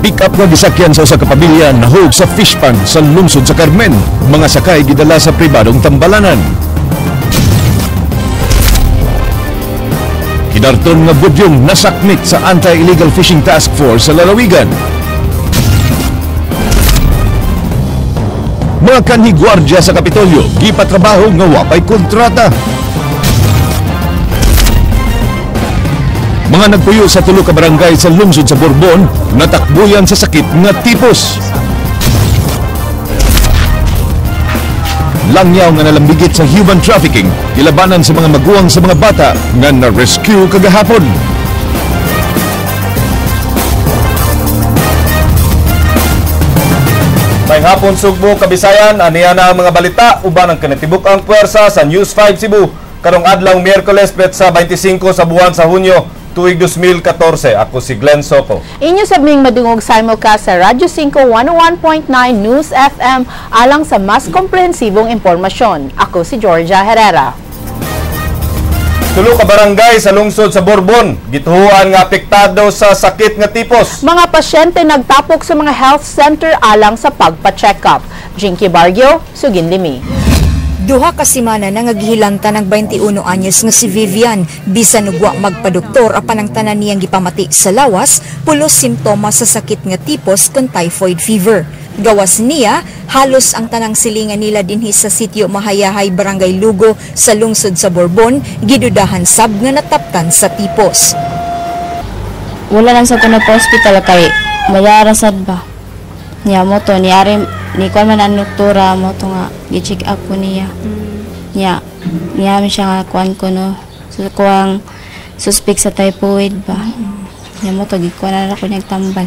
Pick-up nga gisakyan sa usa ka pamilya nahug sa fish pond sa lungsod sa Carmen. Mga sakay gidala sa pribadong tambalanan. Kinarton nga budyong nasakmit sa Anti-Illegal Fishing Task Force sa lalawigan. Mga kanhi gwardya sa Kapitolyo gipatrabaho nga wapay kontrata. Mga nagpuyo sa tulo ka barangay sa lungsod sa Borbon natakbuyan sa sakit nga tipos. Langyaw nga nalambigit sa human trafficking, gilabanan sa mga maguwang sa mga bata nga na-rescue kagahapon. May hapon Sugbo, Kabisayan, aniya na ang mga balita uban ang kinatibuk ang puwersa sa News 5 Cebu karong adlaw Miyerkules petsa 25 sa buwan sa Hunyo tuig 2014. Ako si Glenn Soco. Inyo sabing madungog simulcast sa Radyo 5 101.9 News FM alang sa mas komprehensibong impormasyon. Ako si Georgia Herrera. Tulo ka barangay sa lungsod sa Borbon, gituhuan nga apektado sa sakit nga tipos. Mga pasyente nagtapok sa mga health center alang sa pagpa-check up. Jinky Bargio, Suginlimi. Duha ka semana na nga gihilantan ang 21 anyos nga si Vivian bisan ug wa magpadoktor apan ang tanan niyang gipamati sa lawas pulos simptomas sa sakit nga tipos kon typhoid fever. Gawas niya, halos ang tanang silingan nila dinhi sa sitio Mahayahay, Barangay Lugo sa lungsod sa Borbon gidudahan sab nga nataptan sa tipos. Wala lang sa kuno pa hospital kay mayara sad ba. Niya mo to ni ari ni kuan man ang doktora mo to nga gi-check up ko niya. Niya niya mi siya nga kuan ko no. So kuang suspect sa typhoid ba. Niya mo to gikuan na ako nagtambal.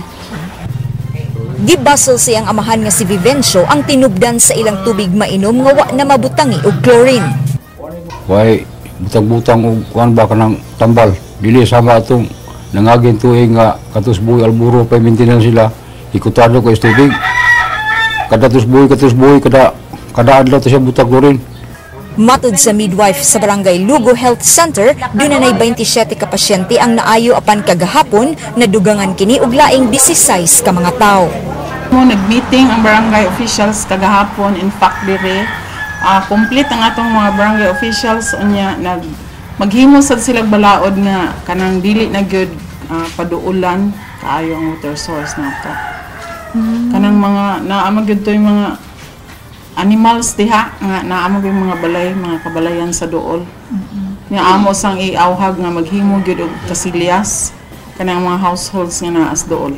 Gibasol siyang amahan nga si Vivencio ang tinubdan sa ilang tubig mainom nga wa na mabutangi og chlorine. Way butang-butang og kuan ba kanang tambal. Dili sama atong nangagin tuig nga katus buhi alburo pa maintenance sila. Ikutado ko is tubig. Kada tusbuhi kada kada adlaw to siya butang chlorine. Matud sa midwife sa Barangay Lugo Health Center, dunay 27 ka pasyente ang naayo apan kagahapon nadugangan kini og laing 16 ka mga tawo. Nag-meeting ang barangay officials kagahapon, in fact dire complete ang atong mga barangay officials unya nag maghimo sad sila balaod nga kanang dili na gyud paduulan kaayo ang water source nato. Kanang mga naa man gyud toy mga animals diha nga naa man gyud mga balay, mga kabalayan sa duol. Nga amo sang iawhag nga maghimo gyud og kasilyas kanang mga households nga naa sa duol.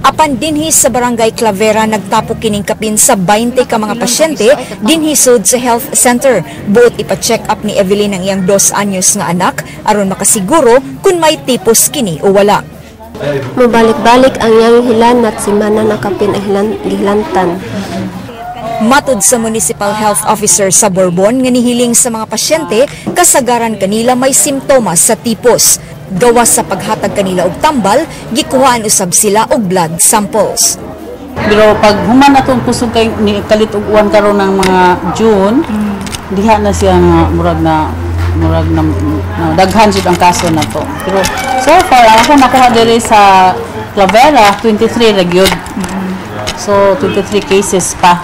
Apan dinhi sa Barangay Clavera nagtapok kining kapin sa 20 ka mga pasyente dinhi sud sa health center. Buot ipa-check up ni Evelyn ang iyang 2 anyos nga anak aron makasiguro kung may tipos kini o wala. Mubalik-balik ang iyang hilanat simana na kapin ang gihilantan. Matud sa Municipal Health Officer sa Borbon nga nihiling sa mga pasyente kasagaran kanila may simptomas sa tipos. Gawas sa paghatag kanila og tambal, gikuhaan usab sila og blood samples. Pero pag human atong kusog kay ni kalit og uwan karon ng mga June, diha na siya nga murag na daghan jud ang kaso na to. Pero so far ang ako nakuha diri sa Clavera 23 ra gyud. So 23 cases pa.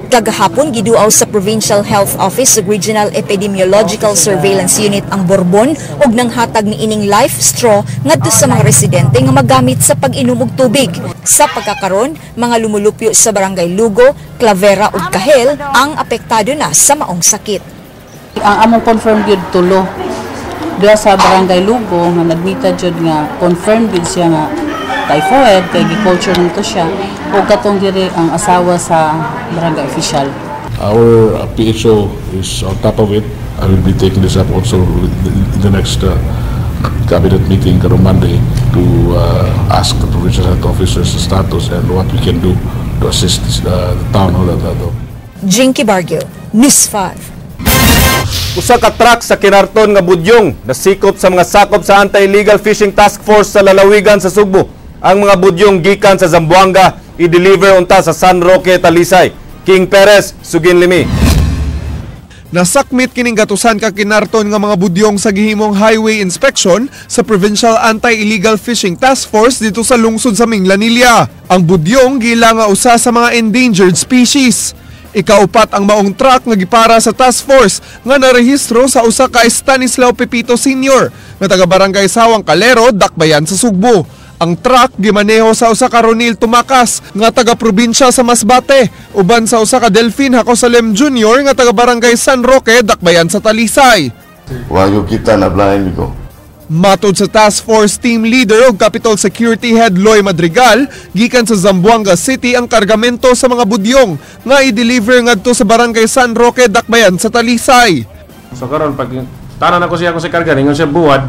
Kagahapon giduaw sa Provincial Health Office ug Regional Epidemiological Surveillance Unit ang Borbon ug nanghatag ni ining life straw ngadto sa mga residente nga magamit sa pag-inom og tubig. Sa pagkakaron, mga lumulupyo sa Barangay Lugo, Clavera ug Kahel ang apektado na sa maong sakit. Ang among confirmed gyud tulo. Duha sa Barangay Lugo nga nadmita jud nga confirmed gyud siya nga typhoid kay gi-culture nito siya ug katong diri ang asawa sa barangay official. Our PHO is on top of it. I will be taking this up also in the next cabinet meeting karong Monday to ask the provincial health officers the status and what we can do to assist this, the town hall at that. Jinky Bargio, News 5. Usa ka truck sa Kinarton nga budyong nasikop sa mga sakop sa Anti-Illegal Fishing Task Force sa lalawigan sa Sugbo. Ang mga budyong gikan sa Zamboanga i-deliver unta sa San Roque, Talisay. King Perez, Suginlimi. Nasakmit kining gatusan ka kinarton nga mga budyong sa gihimong highway inspection sa Provincial Anti-Illegal Fishing Task Force dito sa lungsod sa Minglanilla. Ang budyong gila nga usa sa mga endangered species. Ikaupat ang maong truck nga gipara sa task force nga narehistro sa usa ka Stanislao Pepito Sr. nga taga Barangay Sawang Calero, Dakbayan sa Sugbo. Ang truck gimaneho sa usa ka Ronil Tumakas nga taga probinsya sa Masbate, uban sa usa ka Delfin Jacosalem Jr. nga taga Barangay San Roque, Dakbayan sa Talisay. Wago kita na blind ko. Matod sa Task Force Team Leader ug Capitol Security Head Loy Madrigal, gikan sa Zamboanga City ang kargamento sa mga budyong nga i-deliver ngadto sa Barangay San Roque, Dakbayan sa Talisay. So karon pag tanan ako siya ako sa karga ningon siya buwad.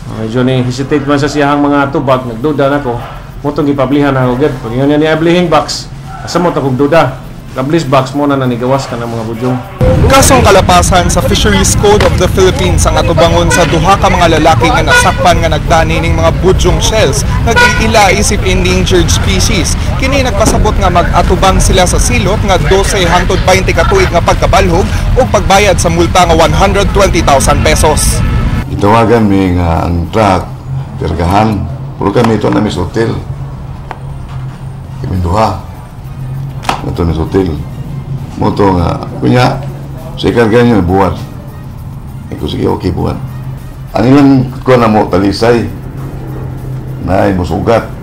Medyo ni hesitate man sa siyahang mga tubag, nagduda na ko. Motong gipablihan na ako gid. Pag ingon niya ni ablihing box, asa mo ta kog duda? Kablis box mo na nanigawas ka ng mga budyong. Kasong kalapasan sa Fisheries Code of the Philippines ang atubangon sa duha ka mga lalaki nga nasakpan nga nagdani ning mga budyong shells nga giila isip endangered species. Kini nagpasabot nga mag-atubang sila sa silot nga 12 hangtod 20 ka tuig nga pagkabalhog ug pagbayad sa multa nga 120,000 pesos. Itawagan mi nga ang truck, kargahan. Pero kami ito namin sa hotel. Kami duha. Ito na sa hotel. Moto nga, kunya, sa ikarga niyo, buwan. Iko, sige, okay, buwan. Ang ilang ko na mo, Talisay, na ay musugat.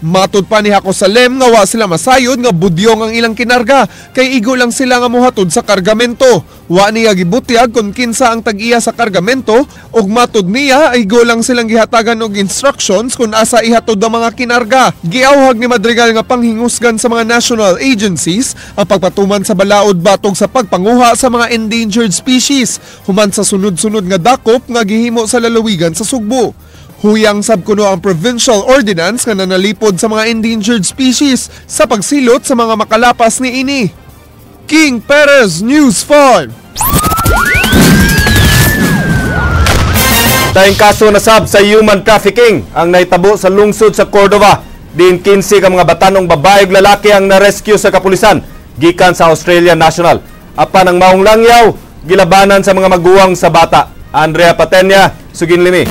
Matod pa ni Jacosalem nga wa sila masayod nga budyong ang ilang kinarga kay igo lang sila nga mohatod sa kargamento. Wa niya gibutyag kung kinsa ang tag-iya sa kargamento ug matod niya igo lang silang gihatagan og instructions kung asa ihatod ang mga kinarga. Giawhag ni Madrigal nga panghingusgan sa mga national agencies ang pagpatuman sa balaod batog sa pagpanguha sa mga endangered species human sa sunod-sunod nga dakop nga gihimo sa lalawigan sa Sugbo. Huyang sab kuno ang provincial ordinance nga nanalipod sa mga endangered species sa pagsilot sa mga makalapas ni ini. King Perez, News 5. Tayong kaso na sab sa human trafficking ang naitabo sa lungsod sa Cordova. Diin 15 ka mga batanong babae ug lalaki ang na-rescue sa kapulisan gikan sa Australian National. Apan ang maong langyaw gilabanan sa mga maguwang sa bata. Andrea Patenya, Suginlimi.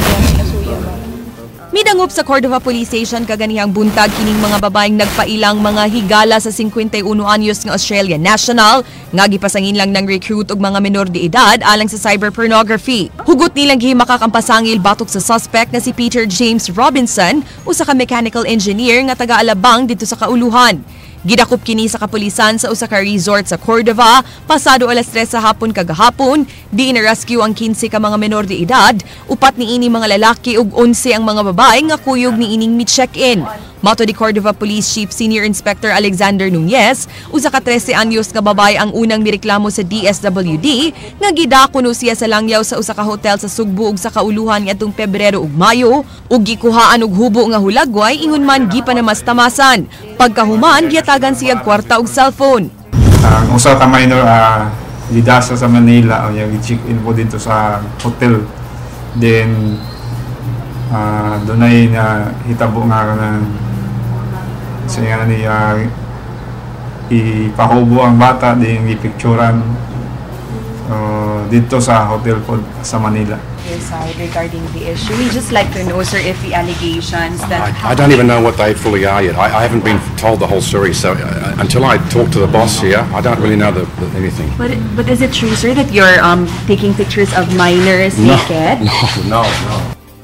Midangup sa Cordova Police Station kaganihang buntag kining mga babaeng nagpailang mga higala sa 51 anyos nga Australian National nga gipasangin lang ng recruit og mga menor de edad alang sa cyber pornography. Hugot nilang gihimakak ang pasangil batok sa suspect na si Peter James Robinson, usa ka mechanical engineer nga taga-Alabang dito sa Kauluhan. Gidakop kini sa kapulisan sa usa ka resort sa Cordova pasado alas 3 sa hapon kagahapon. Di na-rescue ang 15 ka mga menor de edad, upat niini mga lalaki ug 11 ang mga babae nga kuyog niining mi-check-in. Mato di Cordova Police Chief Senior Inspector Alexander Nunez, usa ka 13 anyos nga babae ang unang mireklamo sa DSWD nga gidakuno siya sa langyaw sa usa ka hotel sa Sugbo ug sa Kauluhan ngadtong Pebrero ug Mayo ug gikuhaan og hubo nga hulagway ingon man gipanamastamasan. Pagkahuman gihatagan siya kwarta ug cellphone. Ang usa ka minor gidasa sa Manila o yung check-in po dito sa hotel. Then dunay na hitabo nga kanang siya niya ipahubo ang bata din gipicturan dito sa hotel po sa Manila. Your side regarding the issue. We just like to know, sir, if the allegations that I don't even know what they fully are yet. I haven't been told the whole story, so until I talk to the boss here, I don't really know anything. But is it true, sir, that you're taking pictures of minors No, naked? no, no, no.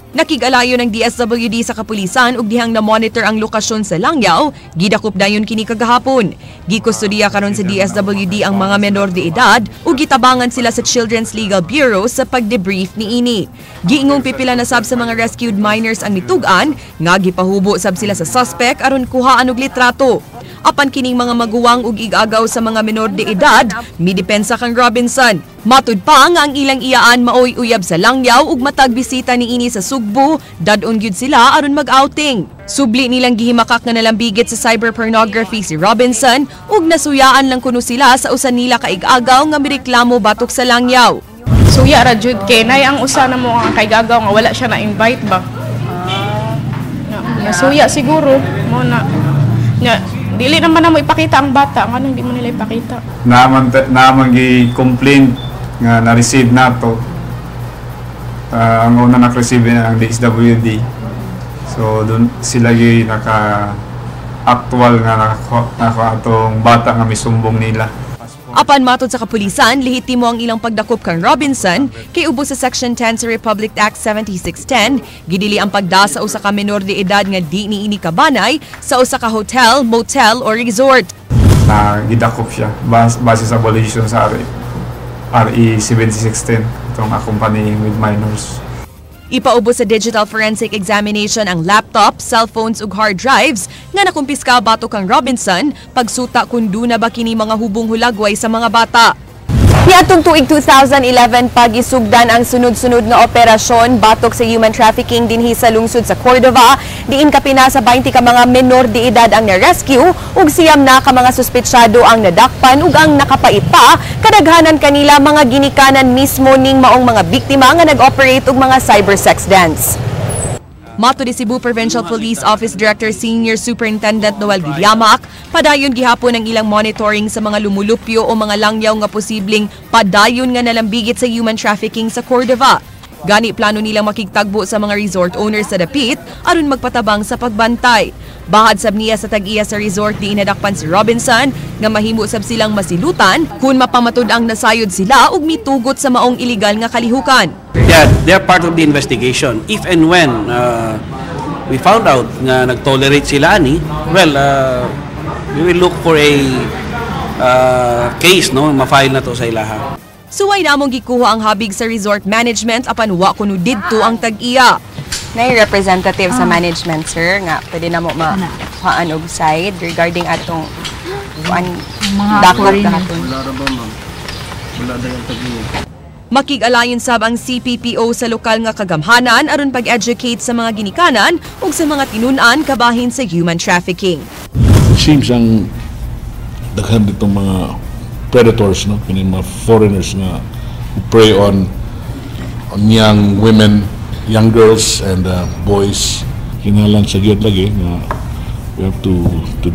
Nakig-alayo ng DSWD sa kapulisan ug dihang na-monitor ang lokasyon sa Langyaw, gidakop dayon kini kagahapon. Gikustudiya karon sa DSWD ang mga menor de edad ug gitabangan sila sa Children's Legal Bureau sa pagdebrief niini. Giingong pipila na sab sa mga rescued minors ang mitug-an nga gipahubo sab sila sa suspect aron kuhaan og litrato. Apan kining mga maguwang ug igagaw sa mga menor de edad, midepensa kang Robinson. Matud pa nga ang ilang iyaan maoy uyab sa Langyaw ug matag bisita niini sa Sugbo, dad-on gyud sila aron mag-outing. Subli nilang gihimakak nga nalambigit sa cyber pornography si Robinson ug nasuyaan lang kuno sila sa usa nila ka igagaw nga mireklamo batok sa Langyaw. Suya ra jud kay nay ang usa na mo ang kaigagaw nga wala siya na-invite ba. Nasuya siguro mo na. Nya, Dili naman na mo ipakita ang bata, ngano hindi mo nila ipakita? Naaman gi complaint nga na-receive nato. Ang una na-receive na ang DSWD. So doon sila gi naka actual nga nakakuha atong bata nga misumbong nila. Apan matod sa kapulisan, lehitimo ang ilang pagdakop kang Robinson kay ubos sa Section 10 sa Republic Act 7610, gidili ang pagda sa usa ka menor de edad nga di niini kabanay sa usa ka hotel, motel or resort. Na gidakop siya base sa violation sa RE, RE 7610 itong accompanying with minors. Ipaubos sa digital forensic examination ang laptop, cellphones ug hard drives nga nakumpiska batok kang Robinson pagsuta kung duna ba kini mga hubong hulagway sa mga bata. Niadtong tuig 2011, pagisugdan ang sunod-sunod nga operasyon batok sa human trafficking dinhi sa lungsod sa Cordova, diin kapina sa 20 ka mga menor de edad ang na-rescue ug 9 na ka mga suspetsado ang nadakpan ug ang nakapait pa, kadaghanan kanila mga ginikanan mismo ning maong mga biktima nga nag-operate og mga cyber sex dens. Matod ni Cebu Provincial Police Office Director Senior Superintendent Noel Guillamac, padayon gihapon ang ilang monitoring sa mga lumulupyo o mga langyaw nga posibleng padayon nga nalambigit sa human trafficking sa Cordova. Gani plano nilang makigtagbo sa mga resort owners sa dapit aron magpatabang sa pagbantay. Bahad sab niya sa tag-iya sa resort di inadakpan si Robinson nga mahimo sab silang masilutan kung mapamatud ang nasayod sila ug mitugot sa maong iligal nga kalihukan. Yeah, they are part of the investigation. If and when we found out nga nag-tolerate sila ani, well, we will look for a case, no, ma-file na to sa ilaha. Suway namong gikuha ang habig sa resort management apan wa kuno didto ang tag-iya. Nay representative sa management, sir, nga pwede na mo makuhaan og side regarding atong kuan Mga dakop foreigner. Kahapon. Wala ra ba, ma'am? Wala dahil tag-iya. Makig-alayon sab ang CPPO sa lokal nga kagamhanan aron pag-educate sa mga ginikanan ug sa mga tinun-an kabahin sa human trafficking. It seems ang daghan ditong mga predators, no, kining mga foreigners nga who prey on young women, young girls and boys. Kinahanglan sa gyud lagi nga we have to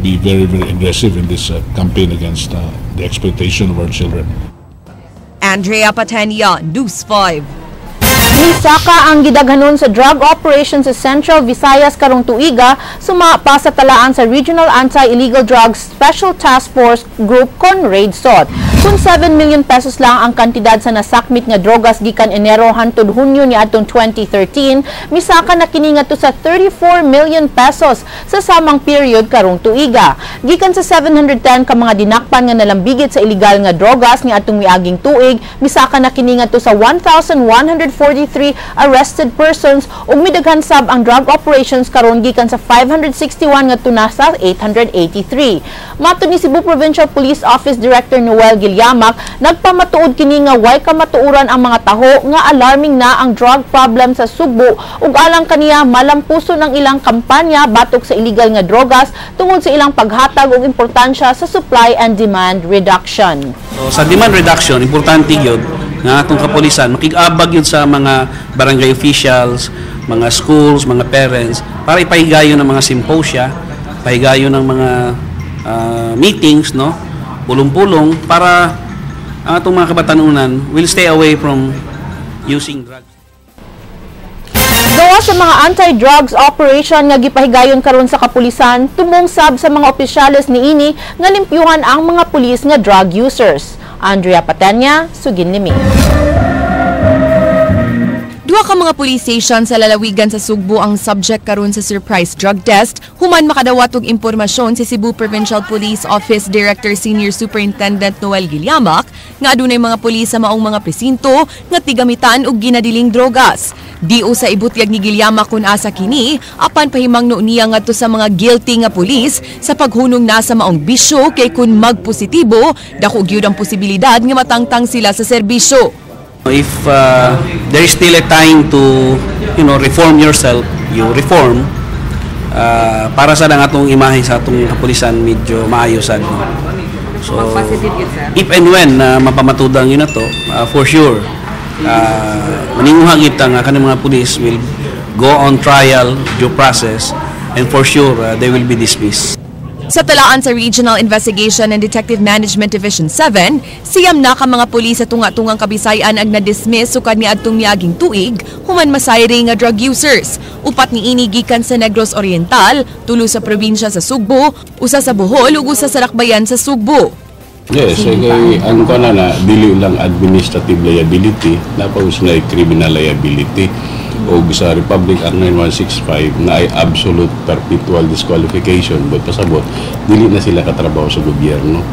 be very, very aggressive in this campaign against the exploitation of our children. Andrea Patenia, News 5. Misaka ang gidaghanon sa drug operation sa Central Visayas karong tuiga, suma pa sa talaan sa Regional Anti-Illegal Drugs Special Task Force Group kon RAID-SOT. Kung 7 million pesos lang ang kantidad sa nasakmit nga drogas gikan Enero hantod Hunyo niadtong 2013, misaka na kini ngadto sa 34 million pesos sa samang period karong tuiga. Gikan sa 710 ka mga dinakpan nga nalambigit sa illegal nga drogas niadtong miaging tuig, misaka na kini ngadto sa 1,143 arrested persons ug midaghan sab ang drug operations karon gikan sa 561 ngadto na sa 883. Matod ni Cebu Provincial Police Office Director Noel Guillamac, nagpamatuod kini nga way kamatuoran ang mga taho nga alarming na ang drug problem sa Sugbo ug alang kaniya malampuson ang ilang kampanya batok sa illegal nga drogas tungod sa ilang paghatag og importansya sa supply and demand reduction. So, sa demand reduction, importante gyud nga atong kapulisan makig-abag yun sa mga barangay officials, mga schools, mga parents para ipahigayon ng mga symposia, pahigayon ng mga meetings, no? Pulong-pulong para ang atong mga kabatanunan will stay away from using drugs. Gawa sa mga anti-drugs operation nga gipahigayon karon sa kapulisan, tumong sab sa mga opisyales niini nga limpyuhan ang mga pulis nga drug users. Andrea Patenya, Sugin Limi. Duha ka mga police station sa lalawigan sa Sugbo ang subject karon sa surprise drug test human makadawat og impormasyon si Cebu Provincial Police Office Director Senior Superintendent Noel Guillamac nga adunay mga pulis sa maong mga presinto nga tigamitan og ginadiling drogas. Di usa ibutyag ni Guillamac kung asa kini apan pahimangno niya ngadto sa mga guilty nga pulis sa paghunong na sa maong bisyo kay kun magpositibo, dako gyud ang posibilidad nga matangtang sila sa serbisyo. If there is still a time to reform yourself, you reform. Para sa lang atong imahe sa atong kapulisan medyo maayo sad, no? So, if and when na mapamatudan yun na to, for sure, maninguha kita nga kanang mga pulis will go on trial, due process, and for sure, they will be dismissed. Sa talaan sa Regional Investigation and Detective Management Division 7, 9 na ka mga pulis sa tunga-tungang Kabisayan ang na-dismiss sukad niadtong miaging tuig human masayri nga drug users. 4 niini gikan sa Negros Oriental, 3 sa probinsya sa Sugbo, 1 sa Bohol ug 1 sa Lakbayan sa Sugbo. Yes, kay ang kuan na dili lang administrative liability, napaus na criminal liability o sa Republic Act 9165 na ay absolute perpetual disqualification, but pasabot dili na sila katrabaho sa gobyerno.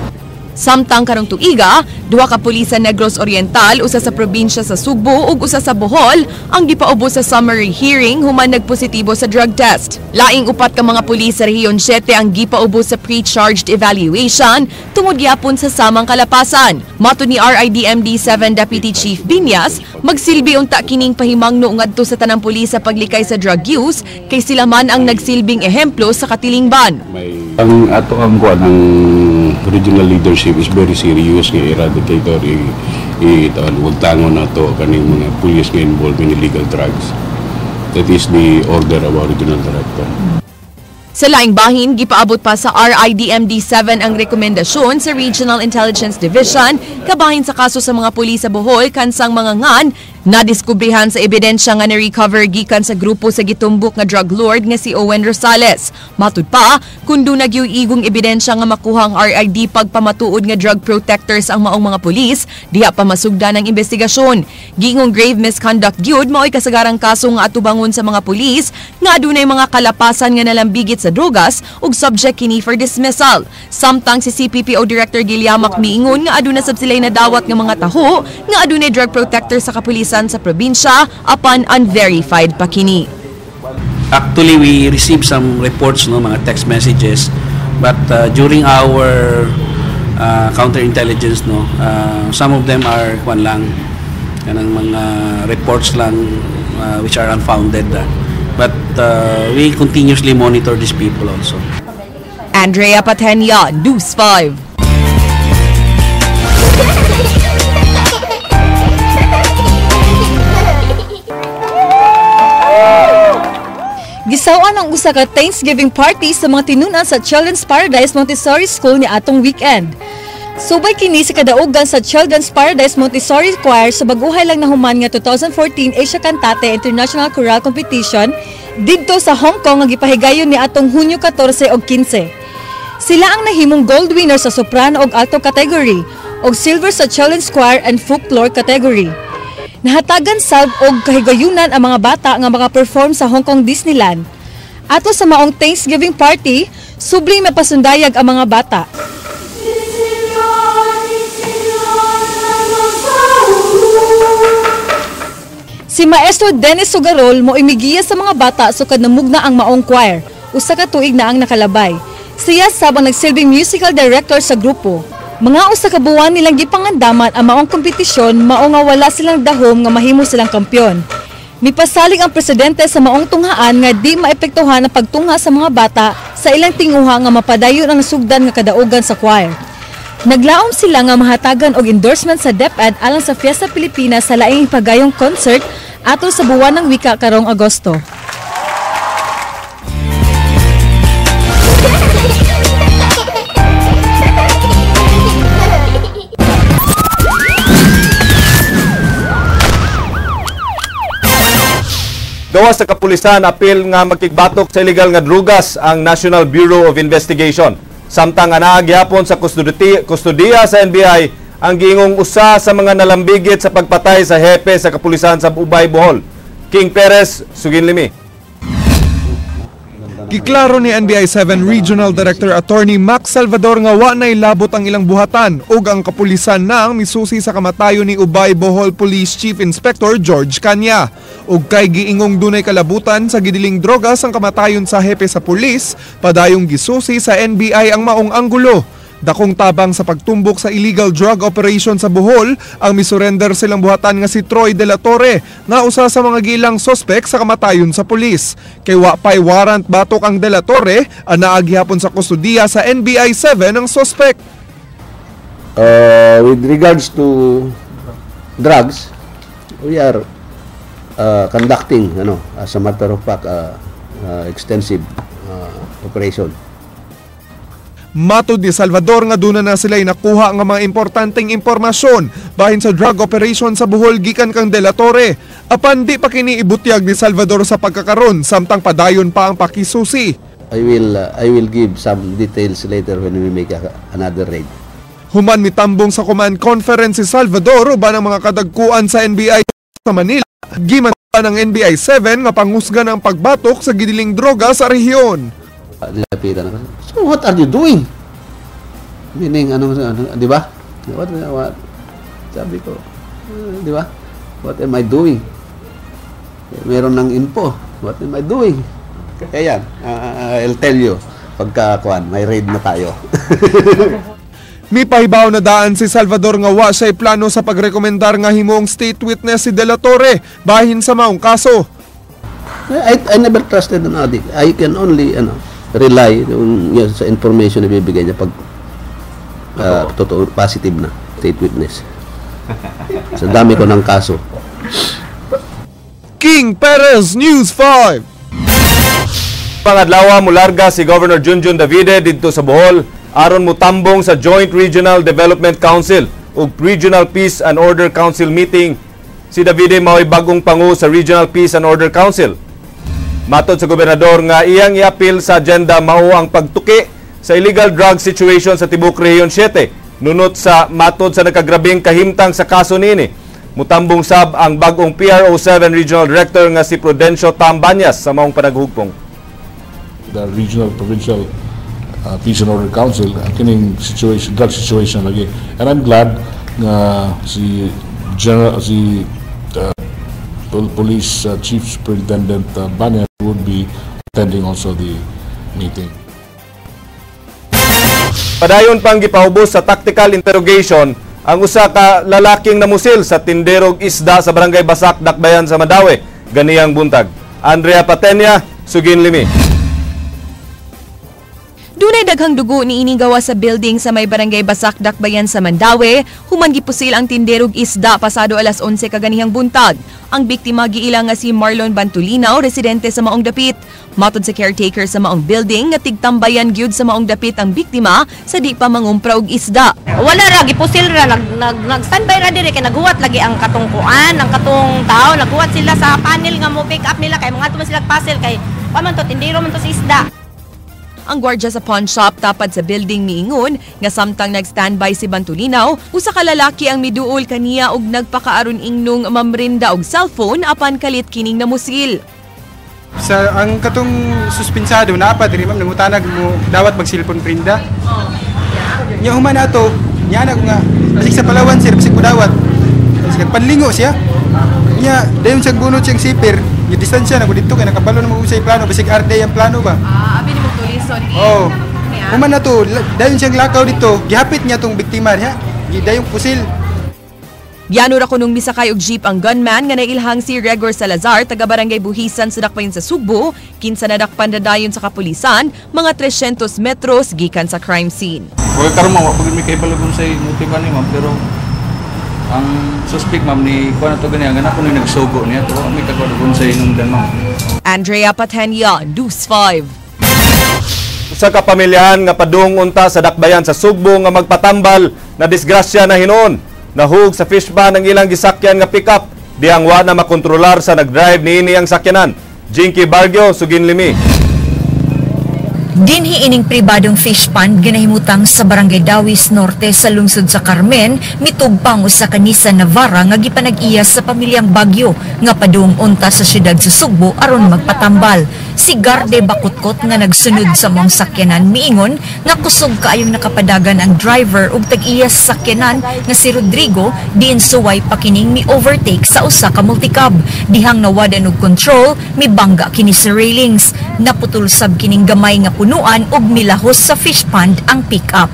Samtang karong tuiga, 2 ka pulis sa Negros Oriental, usa sa probinsya sa Sugbo ug usa sa Bohol ang gipaubos sa summary hearing human nagpositibo sa drug test. Laing 4 ka mga pulis sa Rehiyon 7 ang gipaubos sa pre-charged evaluation tungod gyapon sa samang kalapasan. Matud ni RIDMD 7 Deputy Chief Binyas, magsilbi unta kining pahimangno ngadto sa tanang pulis sa paglikay sa drug use kay sila man ang nagsilbing ehemplo sa katilingban. Ang ato ang kuan ang regional leadership is very serious nga eradicate or wagtangon na to kaning mga pulis nga involved in illegal drugs. That is the order of our regional director. Sa laing bahin, gipaabot pa sa RIDMD 7 ang rekomendasyon sa Regional Intelligence Division kabahin sa kaso sa mga pulis sa Bohol kansang mga ngan nadiskubrihan sa ebidensya nga na-recover gikan sa grupo sa gitumbok nga drug lord nga si Owen Rosales. Matud pa, kun duna gyud igong ebidensya nga makuha ang RID pagpamatuod nga drug protectors ang maong mga pulis, diha pa masugdan ang investigasyon. Giingong grave misconduct gyud maoy kasagarang kaso nga atubangon sa mga pulis nga adunay mga kalapasan nga nalambigit sa drogas ug subject kini for dismissal. Samtang si CPPO Director Gilyamak miingon nga aduna sab sila'y nadawat nga mga taho nga adunay drug protector sa kapulisan sa probinsya apan unverified pa kini. Actually, we received some reports, no, mga text messages, but during our counterintelligence, no, some of them are kwan lang, kanang mga reports lang which are unfounded. But we continuously monitor these people also. Andrea Patenia, News 5. Gisaw-an ang usa ka Thanksgiving party sa mga tinun-an sa Children's Paradise Montessori School ni atong weekend. Subay kini sa kadaugan sa Children's Paradise Montessori Choir sa baguhay lang nahuman nga 2014 Asia Cantate International Choral Competition didto sa Hong Kong nga gipahigayon ni atong Hunyo 14 ug 15. Sila ang nahimong gold winner sa soprano ug alto category ug silver sa Children's Choir and Folklore category. Nahatagan sab og kahigayunan ang mga bata nga maka-perform sa Hong Kong Disneyland. Ato sa maong Thanksgiving party, subling mapasundayag ang mga bata. Si Maestro Dennis Sugarol mo imigiya sa mga bata sukad namugna ang maong choir. Usa ka tuig na ang nakalabay. Siya sab ang nagsilbing musical director sa grupo. Mga usa ka buwan nilang gipangandaman ang maong kompetisyon mao nga wala silang dahom nga mahimo silang kampiyon. Mipasalig ang presidente sa maong tunghaan nga di maepektuhan ang pagtungha sa mga bata sa ilang tinguha nga mapadayon ang nasugdan nga kadaugan sa choir. Naglaom sila nga mahatagan og endorsement sa DepEd alang sa Fiesta Pilipinas sa laing pagayong concert ato sa buwan ng wika karong Agosto. Gawas sa kapulisan, apil nga magkigbatok sa illegal nga drugas ang National Bureau of Investigation. Samtang anaa gihapon sa kustodiya sa NBI ang giingong usa sa mga nalambigit sa pagpatay sa hepe sa kapulisan sa Ubay, Bohol. King Perez, Suginlimi. Giklaro ni NBI 7 Regional Director Attorney Max Salvador nga wa nay labot ang ilang buhatan ug ang kapulisan na ang misusi sa kamatayon ni Ubay Bohol Police Chief Inspector George Kanya. Ug kay giingong dunay kalabutan sa gidiling drogas ang kamatayon sa hepe sa pulis, padayong gisusi sa NBI ang maong anggulo. Dakong tabang sa pagtumbok sa illegal drug operation sa Bohol ang misurrender silang buhatan nga si Troy De La Torre nga usa sa mga gilang sospek sa kamatayon sa pulis. Kay wa pay warrant batok ang De La Torre, anaa gihapon sa kustodiya sa NBI 7 ang sospek. With regards to drugs, we are conducting, as a matter of fact, extensive operation. Matod ni Salvador nga duna na sila'y nakuha nga mga importanteng impormasyon bahin sa drug operation sa Bohol gikan kang De La Torre. Apan di pa kini ibutyag ni Salvador sa pagkakaron samtang padayon pa ang pakisusi. I will give some details later when we make another raid. Human mitambong sa command conference si Salvador uban ang mga kadagkuan sa NBI sa Manila, giman ng NBI 7 nga panghusgan ang pagbatok sa gidiling droga sa rehiyon. Nilapitan ako. "So what are you doing?" Meaning, ano, ano, di ba? What? Sabi ko, di ba? "What am I doing? Meron ng info. What am I doing?" Kaya yan, I'll tell you, pagka, kuan, may raid na tayo. Mipahibaw na daan si Salvador nga wa siya'y plano sa pagrekomendar nga himuong state witness si De La Torre bahin sa maong kaso. I never trusted an addict. I can only rely yung sa information na bibigay niya pag totoo, positive na state witness. Sa dami ko ng kaso. King Perez, News 5. Pangadlawa mularga si Governor Junjun Davide didto sa Bohol aron mutambong sa Joint Regional Development Council ug Regional Peace and Order Council meeting. Si Davide mao'y bagong pangu sa Regional Peace and Order Council. Matod sa gobernador nga iyang iapil sa agenda mao ang pagtuki sa illegal drug situation sa tibuok Rehiyon 7 nunot sa matod sa nakagrabing kahimtang sa kaso niini. Mutambong sab ang bagong PRO7 Regional Director nga si Prudencio Tambanyas sa maong panaghugpong. The Regional Provincial Peace and Order Council, ang kining situation, drug situation lagi. And I'm glad nga si General si Police Chief Superintendent Banyas would be attending also the meeting. Padayon pang gipahubos sa tactical interrogation ang usa ka lalaking namusil sa tinderog isda sa Barangay Basak, Dakbayan sa Mandaue ganiyang buntag. Andrea Patenya, sugin limi. Dunay daghang dugo niini gawa sa building sa may Barangay Basak, Dakbayan sa Mandaue, human gipusil ang tinderog isda pasado alas 11 kaganihang buntag. Ang biktima giila nga si Marlon Bantulinaw, residente sa maong dapit. Matod sa caretaker sa maong building nga tigtambayan gyud sa maong dapit ang biktima sa di pa mangumpra og isda. Wala ra, gipusil ra, nag nag nag standby ra diri kay naghuwat lagi ang katong kuan, ang katong tao, naghuwat sila sa panel nga mo pick up nila kay mga man sila parcel kay pa man to, tindero man to sa isda. Ang gwardiya sa pawn shop tapad sa building miingon nga samtang nag-standby si Bantulinaw, usa ka lalaki ang miduol kaniya og nagpakaaron ingnong mamrinda og cellphone apan kalit kining namusil. Sa ang katong suspensado naa pa diri, ma'am, nangutanag mo dawat mag cellphone prinda. Nya human ato, nya na ko nga basig sa Palawan, sir, basig mo dawat. Basig panlingo siya. Nya dayon siyang bunot siyang siper. Nya distansya na ko didto kay nakabalo na mo sa plano, basig RD ang plano ba. Ah, abi nimo tulison. Oh. Human na to, dayon siyang lakaw dito, gihapit niya tong biktima niya. Gidayong pusil. Yano ra kunong misakay og jeep ang gunman nga nailhang si Regor Salazar, taga Barangay Buhisan sa Dakbayan sa Sugbo, kinsa nadakpan na dayon sa kapulisan mga 300 metros gikan sa crime scene. Well, karon, ma'am, wa pa gyud mi kahibalo kung unsay motibo ni, ma'am, pero ang suspect, ma'am, ni kuan na to gani ang anak ko ni nagsugo niya to, wa mi kakuan kung unsay hinungdan, ma'am. Andrea Patenya, News 5. Usa ka pamilyahan nga padung unta sa Dakbayan sa Sugbo nga magpatambal na disgrasya na hinuon. Nahug sa fishpond ang ilang gisakyan nga pickup dihang wa na makontrolar sa nagdrive niini ang sakyanan. Jinky Bargio, sugin limi. Dinhi ining pribadong fish pond ginahimutang sa Barangay Dawis Norte sa lungsod sa Carmen, mitugpang usa ka Nissan Navara nga gipanag-iya sa pamilyang Bagyo nga padung unta sa syudad sa Sugbo aron magpatambal. Si Garde Bakutkot nga nagsunod sa maong sakyanan miingon nga kusog kaayong nakapadagan ang driver ug tag-iya sa sakyanan nga si Rodrigo diin suway pa kining mi-overtake sa usa ka multicab. Dihang nawadan og control, mibangga kini sa railings. Naputol sab kining gamay nga punuan ug milahos sa fish pond ang pick-up.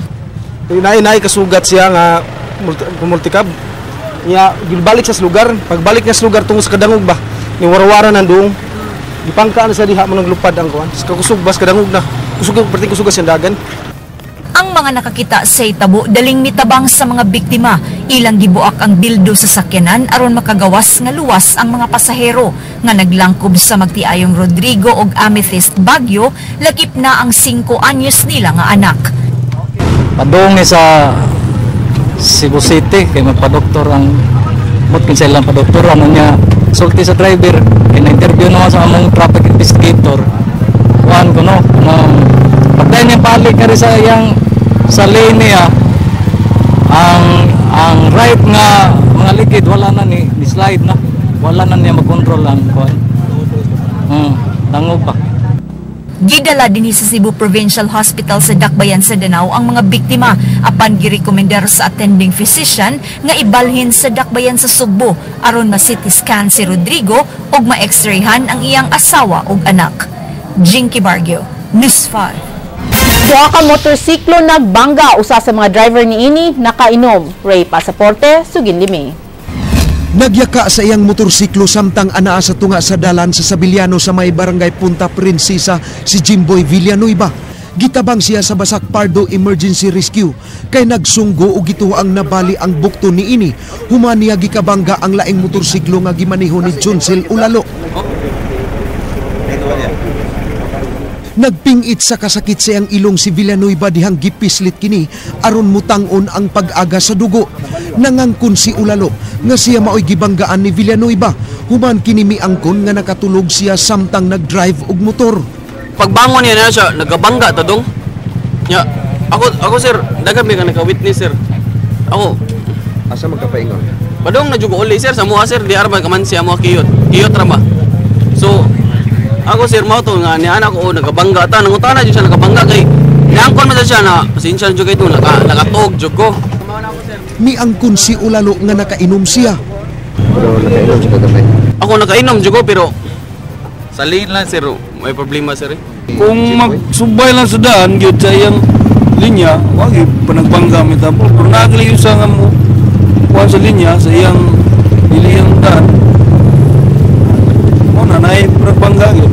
Naay naay kasugat siya nga multicab. Nya gibalik sa lugar, pagbalik niya sa lugar tungo sa kadangog ba, ni warwara nang duong. Gipangka na siya diha mo naglupad ang kuan. Sa kakusog bas kadangog na. Kusog perting kusog sa dagan. Ang mga nakakita sa itabo daling mitabang sa mga biktima. Ilang gibuak ang bildo sa sakyanan aron makagawas nga luwas ang mga pasahero nga naglangkob sa magtiayong Rodrigo og Amethyst Bagyo, lakip na ang 5 anyos nila nga anak. Padung sa Cebu City kay magpa-doktor ang mot kinsa ilang pa-doktor ano niya sulti sa driver kay na-interview naman sa among traffic investigator kuan ko no pagdayon niya balik kari sa iyang sa lane niya ang right nga mga likid wala na ni slide na wala na niya makontrol ang kuan dangog pa. Gidala dinhi sa Cebu Provincial Hospital sa Dakbayan sa Danao ang mga biktima apan girekomendar sa attending physician nga ibalhin sa Dakbayan sa Sugbo aron ma-CT scan si Rodrigo ug ma-x-rayhan ang iyang asawa ug anak. Jinky Bargio, News 5. Duha ka motorsiklo nagbangga, usa sa mga driver niini nakainom. Ray Pasaporte, Suginlimi. Nagyaka sa iyang motorsiklo samtang anaa sa tunga sa dalan sa Sabiliano sa may barangay Punta Princesa si Jimboy Villanueva. Gitabang siya sa Basak Pardo Emergency Rescue kay nagsunggo og gituo ang nabali ang bukto niini. Human niya gikabangga ang laing motorsiklo nga gimaneho ni Joncel Ulalo. Nagpingit sa kasakit sa iyang ilong si Villanueva dihang gipislit kini aron mutang-on ang pag-aga sa dugo. Nangangkon si Ulalo nga siya maoy gibanggaan ni Villanueva. Human kini miangkon nga nakatulog siya samtang nagdrive og motor. Pagbangon niya na siya, nagabangga ta dong. Ya, ako sir, daghan may ka naka-witness sir. Ako. Asa magkapaingon? Padong na jugo uli sir sa mua sir, di arma kaman siya mo kiyot. Kiyot ra ba. So ako sir mao to nga ni anak ko nagabangga ta nangutana jud siya nagabangga kay niangkon man siya na pasensya jud kay to nakatuog jud ko. Miangkon si Ulalo nga nakainom siya. Pero nakainom siya kagabay. Ako nakainom jud ko pero sa lane lang sir may problema sir eh. Kung magsubay lang sa daan gyud sa iyang linya, wa gyud panagbangga mi tapos pero naagli yung sa nga mo kuan sa linya sa iyang iliyang daan. Mo na naay panagbangga gyud.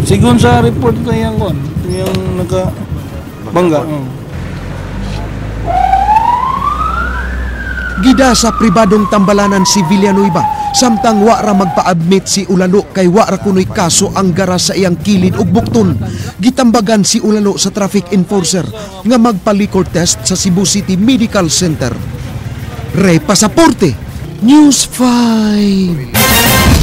Sigon sa report na iyang kuan, iyang naka bangga. Gida sa pribadong tambalanan si Villanueva samtang wa ra magpa-admit si Ulalo kay wa ra kunoy kaso ang gara sa iyang kilid ug bukton. Gitambagan si Ulalo sa traffic enforcer nga magpa-liquor test sa Cebu City Medical Center. Ray Pasaporte, News 5.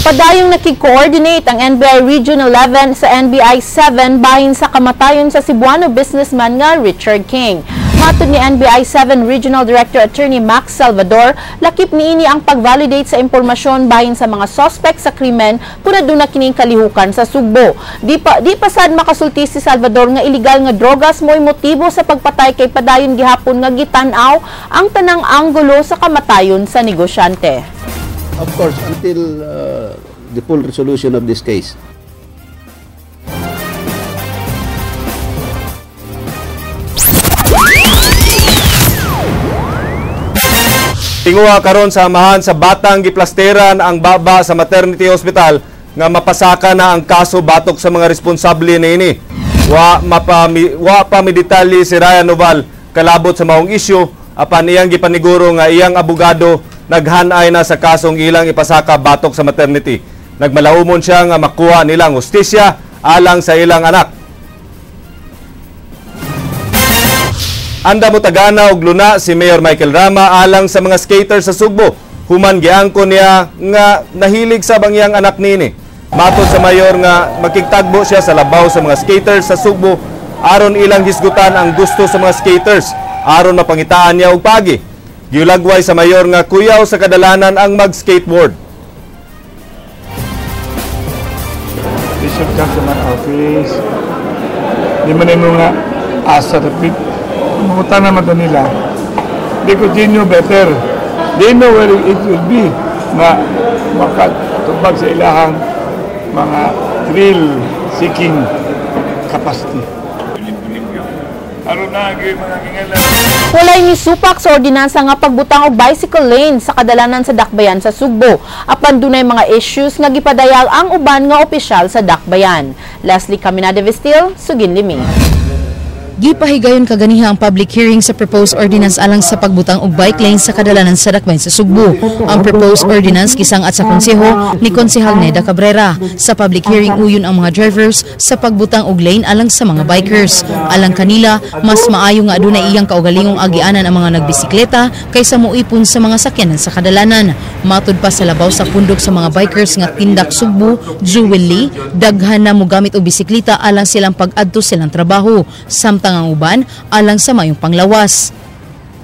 Padayong nakig-coordinate ang NBI Region 11 sa NBI 7 bahin sa kamatayon sa Cebuano businessman nga Richard King. Matod ni NBI 7 Regional Director Attorney Max Salvador, lakip niini ang pag-validate sa impormasyon bahin sa mga suspect sa krimen kung aduna kining kalihukan sa Sugbo. Di pa sad makasulti si Salvador nga illegal nga drogas mo'y motibo sa pagpatay kay padayon gihapon nga gitan-aw ang tanang anggulo sa kamatayon sa negosyante. Of course, until the full resolution of this case. Tinguha karon sa amahan sa batang giplasteran ang baba sa maternity hospital nga mapasaka na ang kaso batok sa mga responsable niini. Wa pa midetalye si Ryan Noval kalabot sa maong isyu apan iyang gipaniguro nga iyang abogado naghanay na sa kasong ilang ipasaka batok sa maternity. Nagmalaumon siya nga makuha nilang hustisya alang sa ilang anak. Anda mo tagana og luna si Mayor Michael Rama alang sa mga skater sa Sugbo. Human giangko niya nga nahilig sa bangyang anak nini. Matod sa mayor nga makigtagbo siya sa labaw sa mga skaters sa Sugbo aron ilang hisgutan ang gusto sa mga skaters aron mapangitaan niya og pagi. Giulagway sa mayor nga kuyaw sa kadalanan ang mag-skateboard. They should come to my office. Di man mo nga asa repeat. Mangutan naman ito nila. Because they know better. They know where it will be na makatubag sa ilahang mga thrill-seeking capacity. Walay ni supak sa ordinansa nga pagbutang og bicycle lane sa kadalanan sa Dakbayan sa Sugbo. Apan dunay mga issues nga gipadayag ang uban nga opisyal sa Dakbayan. Leslie Caminada Vestil, Suginlimi. Gipahigayon kaganiha ang public hearing sa proposed ordinance alang sa pagbutang og bike lane sa kadalanan sa Dakbayan sa Sugbo. Ang proposed ordinance gisangat sa konseho ni Konsehal Neda Cabrera. Sa public hearing, uyon ang mga drivers sa pagbutang og lane alang sa mga bikers. Alang kanila, mas maayo nga adunay iyang kaugalingong agianan ang mga nagbisikleta kaysa moipon sa mga sakyanan sa kadalanan. Matud pa sa labaw sa pundok sa mga bikers nga Tindak Sugbo, Jewel Lee, daghan na mogamit og bisikleta alang silang pag-adto silang trabaho, samtang ang uban alang sa mayong panglawas.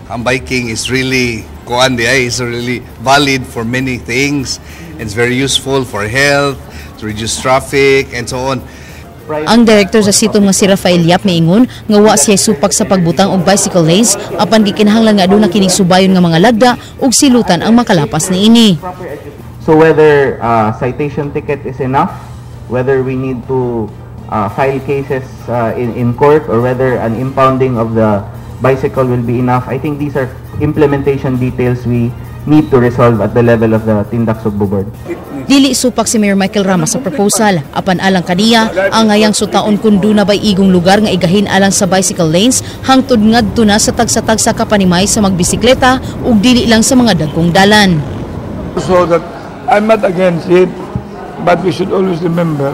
Ang biking is really kuan di ay is really valid for many things. It's very useful for health, to reduce traffic and so on. Ang direktor sa sitom nga si Rafael Yap miingon nga wa siya supak sa pagbutang og bicycle lanes apan gikinahanglan nga aduna kining subayon nga mga lagda ug silutan ang makalapas niini. So whether citation ticket is enough, whether we need to file cases in court, or whether an impounding of the bicycle will be enough, I think these are implementation details we need to resolve at the level of the Tindak Sugbo Board. Dili supak si Mayor Michael Rama sa proposal. Apan alang kaniya, ang ngayang sutaon kun duna bay igong lugar nga igahin alang sa bicycle lanes hangtod ngadto na sa tagsa-tagsa ka panimay sa magbisikleta ug dili lang sa mga dagkong dalan. So that I'm not against it, but we should always remember,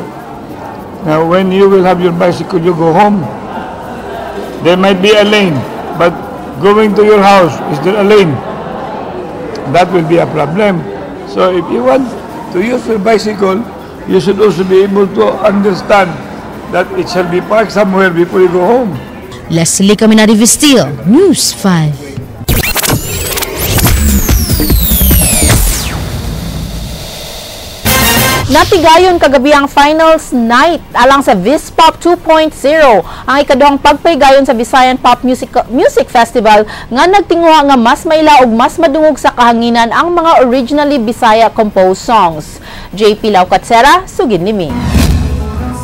now when you will have your bicycle, you go home. There might be a lane, but going to your house, is there a lane? That will be a problem. So if you want to use your bicycle, you should also be able to understand that it shall be parked somewhere before you go home. Leslie Caminari Vestil, News 5. Natigayon kagabi ang finals night alang sa Vispop 2.0, ang ikaduhang pagpaygayon sa Visayan Pop Music Festival nga nagtinguha nga mas maila ug mas madungog sa kahanginan ang mga originally Bisaya composed songs. JP Laucatsera, sugid ni Mi.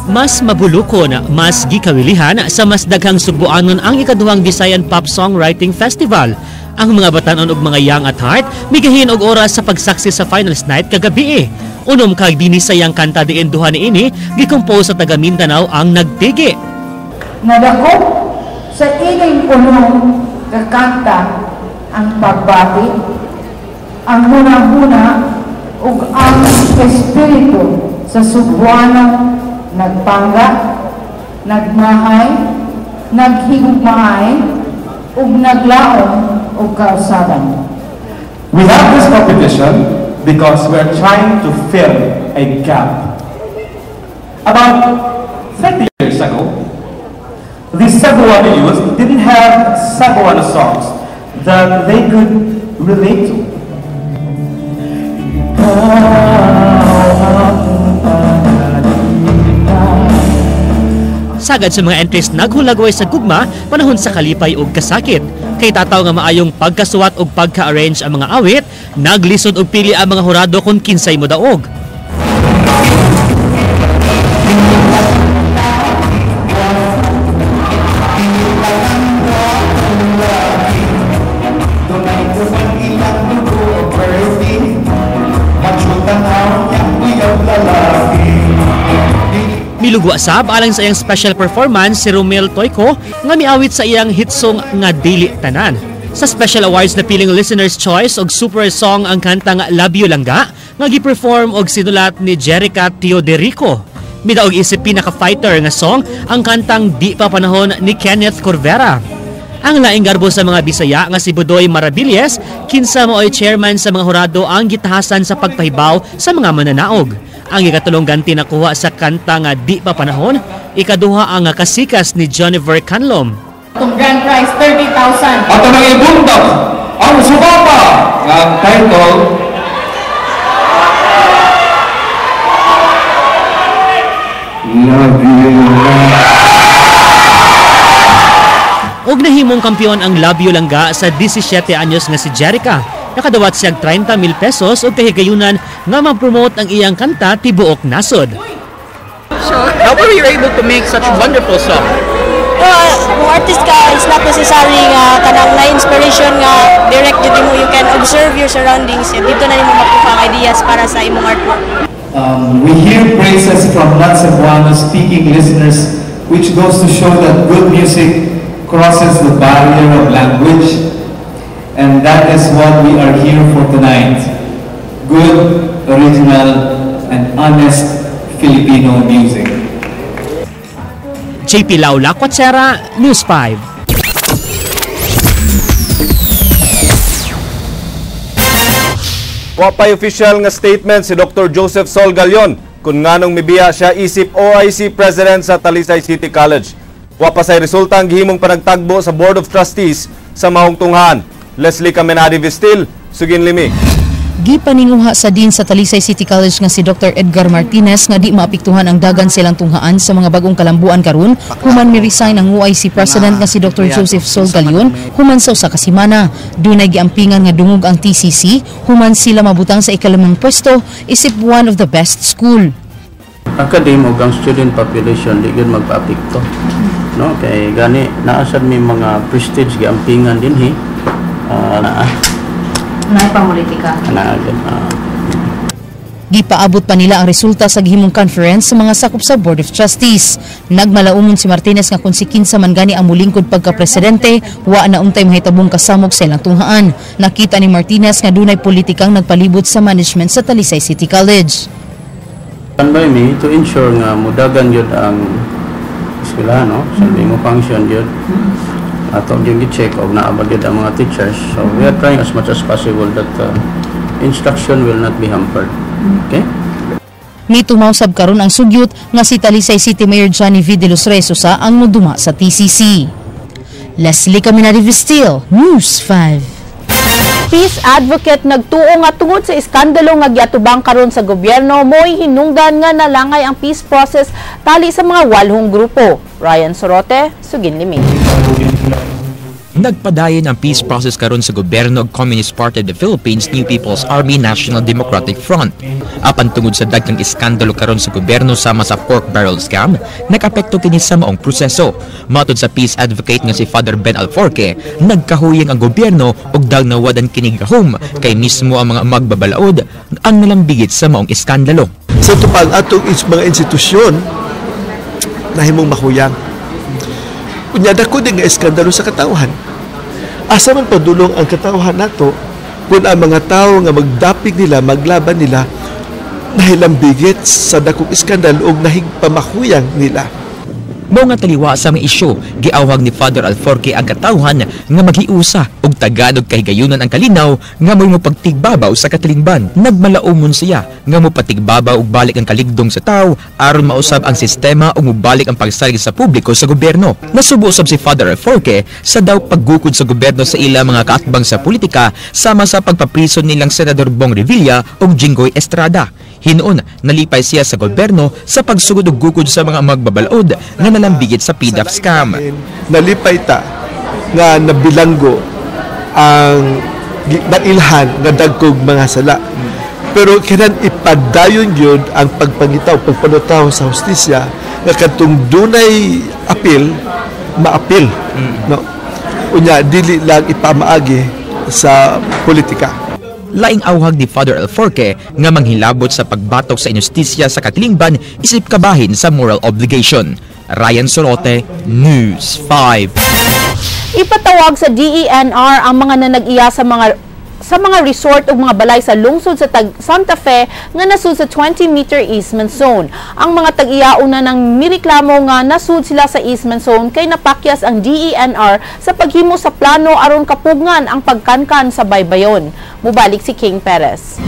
Mas mabulukon, mas gikawilihan sa mas daghang Sugboanon ang ikaduhang Visayan Pop Songwriting Festival. Ang mga batanon og mga young at heart migahin og oras sa pagsaksi sa finals night kagabi. Unom kag dinisayang kanta diin duha niini gikompose sa taga Mindanao ang nagtigi. Nadakop sa ining unong kakanta ang pagbati, ang hunahuna ug ang espiritu sa Sugbuanong nagpangga, nagmahay, naghigugmaay ug naglaom og kausaban. We have this competition because we're trying to fill a gap. About 30 years ago, the Cebuano youth didn't have Cebuano songs that they could relate to. Sagad sa mga entries naghulagway sa gugma panahon sa kalipay ug kasakit. Kay tataw nga maayong pagkasuwat ug pagka-arrange ang mga awit, naglisod og pili ang mga hurado kung kinsay modaog. Milugwa sab alang sa iyang special performance si Romel Toyko nga miawit sa iyang hit song nga Dili Tanan. Sa special awards na piling Listener's Choice og Super Song ang kantang Labyo Langga nga gi-perform og sinulat ni Jerica Teoderico. Midaog isip pinaka-fighter nga song ang kantang Di Pa Panahon ni Kenneth Corvera. Ang laing garbo sa mga Bisaya nga si Budoy Maravilles, kinsa maoy chairman sa mga hurado ang gitahasan sa pagpahibaw sa mga mananaog. Ang ikatulong ganti nakuha sa kanta nga Di Pa Panahon, ikaduha ang kasikas ni Jennifer Canlom. Itong grand prize, 30,000. At ang ibundok, ang sumapa, ang title, Love You. Og nahimong kampiyon ang Labyo Langga sa 17 anyos nga si Jerica. Nakadawat siyang 30,000 pesos og kahigayunan nga ma-promote ang iyang kanta tibuok nasod. How were you able to make such wonderful song? Well, kung artist ka, it's not necessary nga kanang na-inspiration nga direct jud mo. You can observe your surroundings and dito na nimo makuha ang ideas para sa imong artwork. We hear praises from non-Cebuano speaking listeners, which goes to show that good music crosses the barrier of language, and that is what we are here for tonight. Good, original, and honest Filipino music. JP Laula Quatsera, News 5. Wa pay official nga statement si Dr. Joseph Sol Galion kung nganong mibiya siya isip OIC President sa Talisay City College. Wa pa say resulta ang gihimong panagtagbo sa Board of Trustees sa maong tunghaan. Leslie Caminadi Vistil, Sugin Limi. Gipaninguha sa dean sa Talisay City College nga si Dr. Edgar Martinez nga di maapektuhan ang dagan silang tunghaan sa mga bagong kalambuan karon human mi-resign ang OIC President nga si Dr. Joseph Sol Galion human sa usa ka semana. Dunay giampingan nga dungog ang TCC human sila mabutang sa ikalimang pwesto isip one of the best school. Academe ug ang student population di gyud magpaapekto. No, kay gani naa sad mi mga prestige giampingan dinhi. Naay pamulitika. Gipaabot pa nila ang resulta sa gihimong conference sa mga sakop sa Board of Trustees. Nagmalaumon si Martinez nga kung si kinsa man gani ang mulingkod pagka-presidente, wa na untay mahitabong kasamok sa ilang tunghaan. Nakita ni Martinez nga dunay politikang nagpalibot sa management sa Talisay City College. Standby me to ensure nga mudagan gyud ang eskwelahan, no? Sa mo function gyud. Ato gyud gi-check og naa ba gyud ang mga teachers. So we are trying as much as possible that instruction will not be hampered. Okay? Mitumaw sab karon ang sugyot nga si Talisay City Mayor Johnny V. De Los Reyes usa ang moduma sa TCC. Leslie Caminadi Vistil, News 5. Peace advocate nagtuo nga tungod sa iskandalo nga giatubang karon sa gobyerno mo'y hinungdan nga nalangay ang peace process tali sa mga walhong grupo. Ryan Sorote, Sugin Limi. Nagpadayon ang peace process karon sa gobyerno og Communist Party of the Philippines, New People's Army, National Democratic Front. Apan tungod sa daghang iskandalo karon sa gobyerno sama sa pork barrel scam, nag-apekto kini sa maong proseso. Matod sa peace advocate nga si Father Ben Alforque, nagkahuyang ang gobyerno og dagnawadan kini gahom kay mismo ang mga magbabalaod ang nalambigit sa maong iskandalo. Sa tupang atong mga institusyon nahimong makuyang. Unya dako din nga iskandalo sa katawhan. Asa man padulong ang katawhan nato kung ang mga tao nga magdapig nila, maglaban nila, nahilambigit sa dakong iskandalo og nahigpamakuyang nila. Mao nga taliwa sa mga isyu, giawhag ni Father Alforque ang katawhan nga maghiusa og tagad og kahigayunan ang kalinaw nga mo'y mopagtigbabaw sa katilingban. Nagmalaumon siya nga mopatigbabaw og balik ang kaligdong sa tawo aron mausab ang sistema ug mobalik ang pagsalig sa publiko sa gobyerno. Nasubo usab si Father Alforque sa daw paggukod sa gobyerno sa ila mga kaatbang sa politika sama sa pagpapriso nilang Senador Bong Revilla ug Jinggoy Estrada. Hinuon, nalipay siya sa gobyerno sa pagsugod og gukod sa mga magbabalaod nga nalambigit sa PDAF scam. Nalipay ta nga nabilanggo ang nailhan nga dagkog mga sala. Pero kinan ipadayon gyud ang pagpangitaw, pagpanutaw sa hustisya nga kadtong dunay apil, maapil. No? Unya dili lang ipamaagi sa politika. Laing awhag ni Father Alforque nga manghilabot sa pagbatok sa inustisya sa katilingban isip kabahin sa moral obligation. Ryan Sorote, News 5. Ipatawag sa DENR ang mga nanag-iya sa mga resort ug mga balay sa lungsod sa Santa Fe nga nasud sa 20-meter easement zone. Ang mga tag-iya una nang mireklamo nga nasud sila sa easement zone kay napakyas ang DENR sa paghimo sa plano aron kapugngan ang pagkankan sa baybayon. Mubalik si King Perez.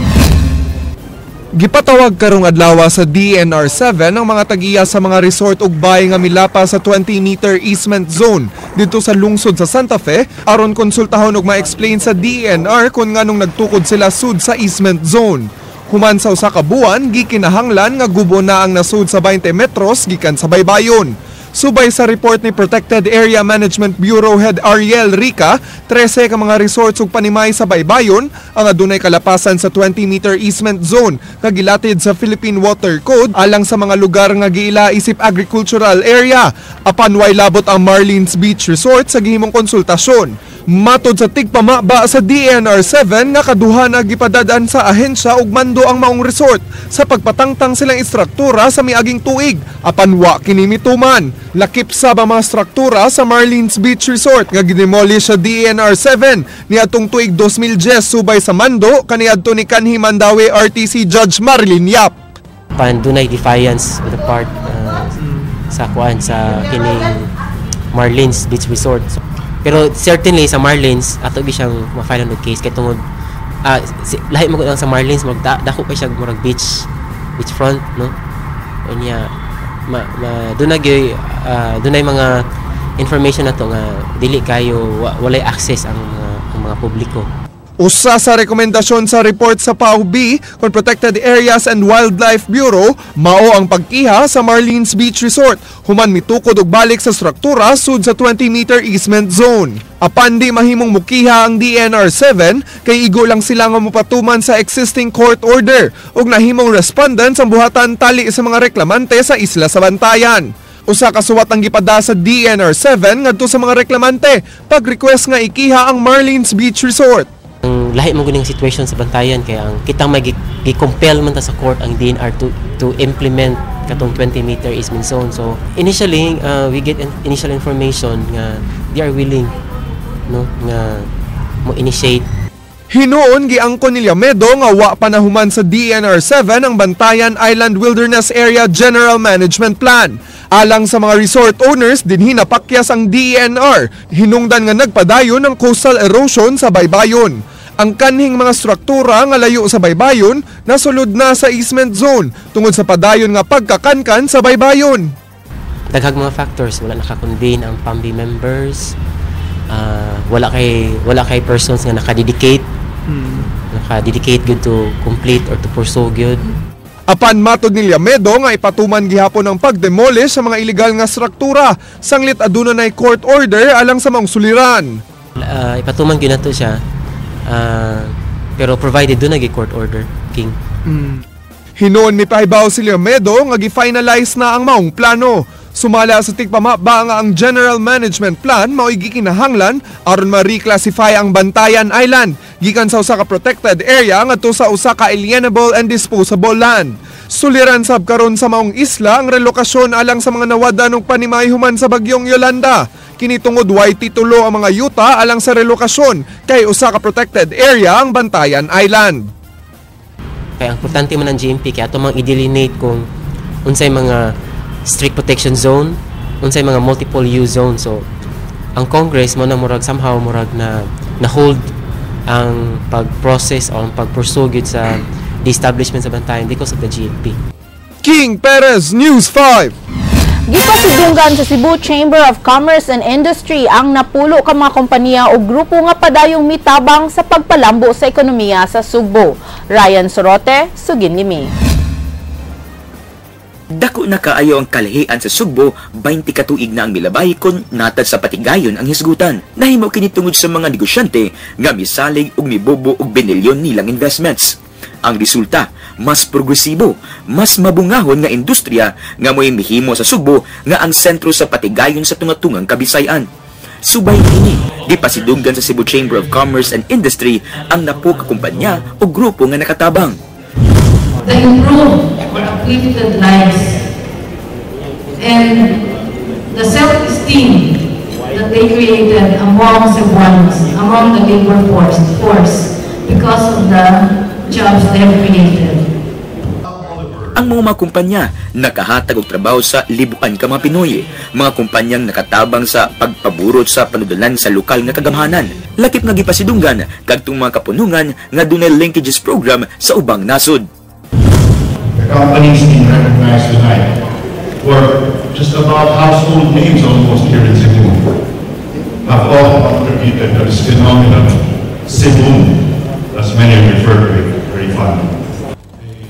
Gipatawag karong adlaw sa DNR 7 ang mga tag-iya sa mga resort ug bay nga milapa sa 20-meter easement zone didto sa lungsod sa Santa Fe aron konsultahon ug ma-explain sa DNR kung nganong nagtukod sila sud sa easement zone. Human sa usa ka buwan, gikinahanglan nga gubo na ang nasud sa 20 metros gikan sa baybayon. Subay sa report ni Protected Area Management Bureau Head Ariel Rica, 13 ka mga resorts ug panimay sa baybayon ang adunay kalapasan sa 20-meter easement zone nga gilatid sa Philippine Water Code alang sa mga lugar nga giila isip agricultural area. Apan way labot ang Marlins Beach Resort sa gihimong konsultasyon. Matod sa tigpamaba sa DENR 7 nga kaduha na gipadad-an sa ahensya ug mando ang maong resort sa pagpatangtang silang istruktura sa miaging tuig apan wa kini mituman. Lakip sab ang mga struktura sa Marlene's Beach Resort nga gidemolish sa DENR 7 niadtong tuig 2010 subay sa mando kaniadto ni kanhi Mandaue RTC Judge Marilyn Yap. Pan dunay defiance with the part sa kuan sa kining Marlene's Beach Resort. So, pero certainly sa Marlins ato gyud siyang ma-file og case kay tungod lahi mo lang sa Marlins, dako pa siya, murag beach front, no? Unya ma, ma dunay gyud dunay mga information na to nga dili kayo walay access ang mga publiko. Usa sa rekomendasyon sa report sa PAOB kon Protected Areas and Wildlife Bureau mao ang pagkiha sa Marlene's Beach Resort human mitukod og balik sa struktura sud sa 20-meter easement zone. Apan di mahimong mukiha ang DENR 7 kay igo lang sila nga mopatuman sa existing court order ug nahimong respondents ang buhatan tali sa mga reklamante sa isla sa Bantayan. Usa ka suwat ang gipada sa DENR 7 ngadto sa mga reklamante pag-request nga ikiha ang Marlene's Beach Resort. Ang lahi man gud situation sa Bantayan kay ang kitang may gi-compel man ta sa court ang DENR to implement katong 20-meter easement zone. So initially we get initial information nga they are willing, no, nga mo initiate. Hinuon giangkon ni Llamedo nga wa pa nahuman sa DENR 7 ang Bantayan Island Wilderness Area General Management Plan. Alang sa mga resort owners, dinhi napakyas ang DENR, hinungdan nga nagpadayon ang coastal erosion sa baybayon. Ang kanhing mga struktura nga layo sa baybayon nasulod na sa easement zone tungod sa padayon nga pagkakankan sa baybayon. Daghang mga factors, wala naka-convene ang PAMB members, wala kay persons nga naka-dedicate good to complete or to pursue good. Apan matod ni Llamedo nga ipatuman gihapon ang pagdemolish sa mga ilegal nga struktura sanglit aduna nay court order alang sa maong suliran. Ipatuman gyud nato siya, pero provided duna court order, King. Hinuon mipahibaw si Llamedo nga gi-finalize na ang maong plano. Sumala sa tigpamaba nga ang General Management Plan mao'y gikinahanglan aron ma-reclassify ang Bantayan Island gikan sa usa ka protected area ngadto sa usa ka alienable and disposable land. Suliran sab karon sa maong isla ang relokasyon alang sa mga nawad-an og panimay human sa bagyong Yolanda. Kini tungod way titulo ang mga yuta alang sa relokasyon kay usa ka protected area ang Bantayan Island. Kaya ang importante man ang GMP kay ato mang i-delineate kung unsay mga strict protection zone, unsay mga multiple use zone. So ang Congress mo na murag somehow murag na na hold ang pag-process o ang pag-pursue gyud sa the establishment sa Bantayan because of the GMP. King Perez, News 5. Gipasidunggan sa Cebu Chamber of Commerce and Industry ang napulo ka mga kompanya o grupo nga padayong mitabang sa pagpalambo sa ekonomiya sa Sugbo. Ryan Sorote, sugin limi. Dako na kaayo ang kalahian sa Sugbo, 20 ka tuig na ang milabay kon natad sa patigayon ang hisgutan. Nahimo kini tungod sa mga negosyante nga misalig ug mibubo og binilyon nilang investments. Ang resulta, mas progresibo, mas mabungahon nga industriya nga mo'y mihimo sa Sugbo nga ang sentro sa patigayon sa tunga-tungang Kabisayan. Subay kini, gipasidunggan sa Cebu Chamber of Commerce and Industry ang napo ka kumpanya o grupo nga nakatabang. The improved or uplifted lives and the self-esteem that they created among Cebuanos, among the labor force because of the jobs they have created. Ang mga kumpanya nakahatag og trabaho sa libuan ka mga Pinoy, mga kumpanyang nakatabang sa pagpaburot sa panudalan sa lokal nga kagamhanan. Lakip nga gipasidunggan kadtong mga kapunungan nga dunay linkages program sa ubang nasod. The companies being recognized tonight were just about household names almost here in Cebu, have all contributed to this phenomenon, Cebu, as many refer to it very fondly.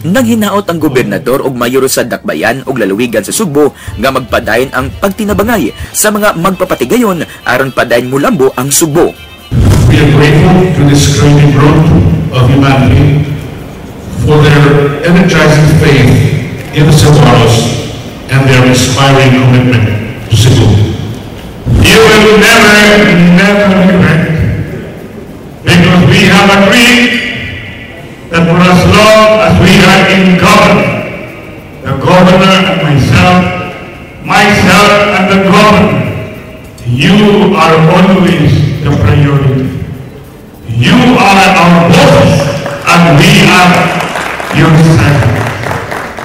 Nanghinaot ang gobernador og mayor sa Dakbayan og lalawigan sa Sugbo nga magpadayon ang pagtinabangay sa mga magpapatigayon aron padayon mulambo ang Sugbo. We are grateful to this creative group of humanity for their energizing faith in the Cebuanos and their inspiring commitment to Cebu. You will never, never regret Because we have agreed that for as long as we are in government, the governor and myself, myself and the governor, you are always the priority. You are our bosses and we are your servants.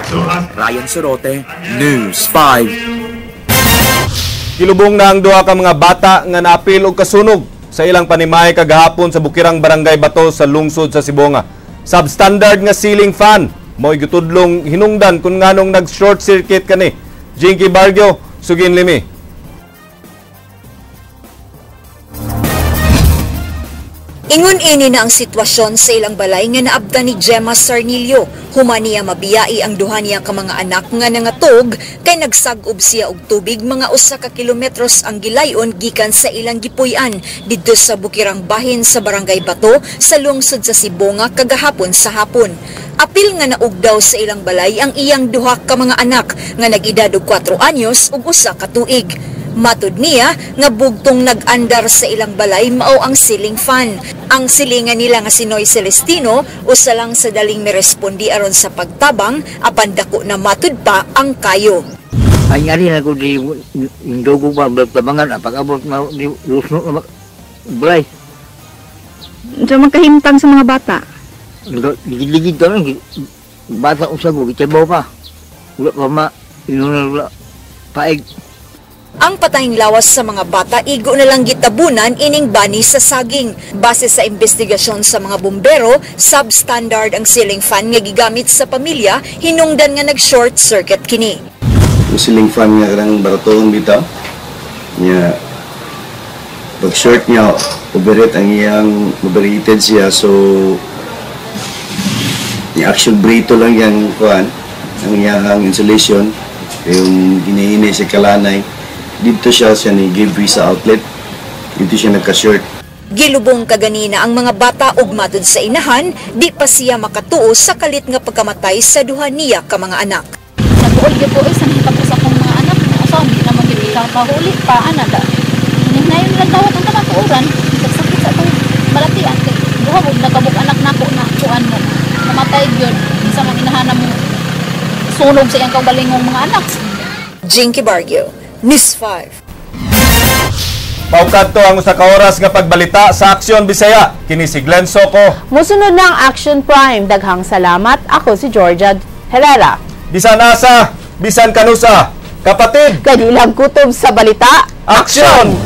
So as Ryan Sorote, News 5. Kilubong na ang duha ka mga bata nga naapil og kasunog sa ilang panimay kagahapon sa Bukirang Barangay Bato sa lungsod sa Sibonga. Substandard nga ceiling fan mo'y gitudlong hinungdan kung nganong nag-short circuit kani. Jinky Bargio, sugin limi. Ingon ini na ang sitwasyon sa ilang balay nga naabdan ni Gemma Sarnillo. Humaniya mabiyai ang duha niya ka mga anak nga nangatog kay nagsag-ob siya og tubig mga 1 ka kilometros ang gilayon gikan sa ilang gipuy-an didto sa Bukirang Bahin sa Barangay Bato sa lungsod sa Sibonga kagahapon sa hapon. Apil nga naugdaw sa ilang balay ang iyang duha ka mga anak nga nag-edad og 4 anyos ug 1 ka tuig. Matud niya nga bugtong nag-andar sa ilang balay mao ang ceiling fan. Ang silingan nila nga si Noy Celestino usa lang sa daling mirespondi aron sa pagtabang apan dako na matud pa ang kayo. Ay ari na ko di dugo pa tabangan pag-abot na di lusno na balay. So magkahimtang sa mga bata. Ligid-ligid ka lang bata usa ko gitsabaw pa. Wala pa ma inuna paig. Ang patayng lawas sa mga bata, igo na lang gitabunan ining bani sa saging. Base sa investigasyon sa mga bumbero, substandard ang ceiling fan nga gigamit sa pamilya, hinungdan nga nag-short circuit kini. Yung ceiling fan nga kanang baratoon bitaw, niya pag short niya, overheat ang iyang overheated siya, so yung actual brito lang yung kuan, ang iyang insulation, yung ginihini sa kalanay. Dito siya ni give way sa outlet. Dito siya nagka-short. Gilubong kaganina ang mga bata ug matud sa inahan, di pa siya makatuo sa kalit nga pagkamatay sa duha niya ka mga anak. Nagbuol gyud ko sa nahitabo sa akong mga anak, nga di naman gyud ikapahuli pa ana da. Hinayon lang dawat ang kamatuoran, sakit sa atong balatian kay duha og nakabuk anak nako na kuan mo. Namatay gyud sa mga inahan mo sunog sa iyang kaugalingong mga anak. Jinky Bargio, News 5. Paukadto ang usa ka oras nga pagbalita sa Aksyon Bisaya. Kini si Glenn Soco. Musunod ng Action Prime. Daghang salamat. Ako si Georgia Herrera. Bisan asa, bisan kanusa. Kapatid, kanilang kutob sa balita. Aksyon!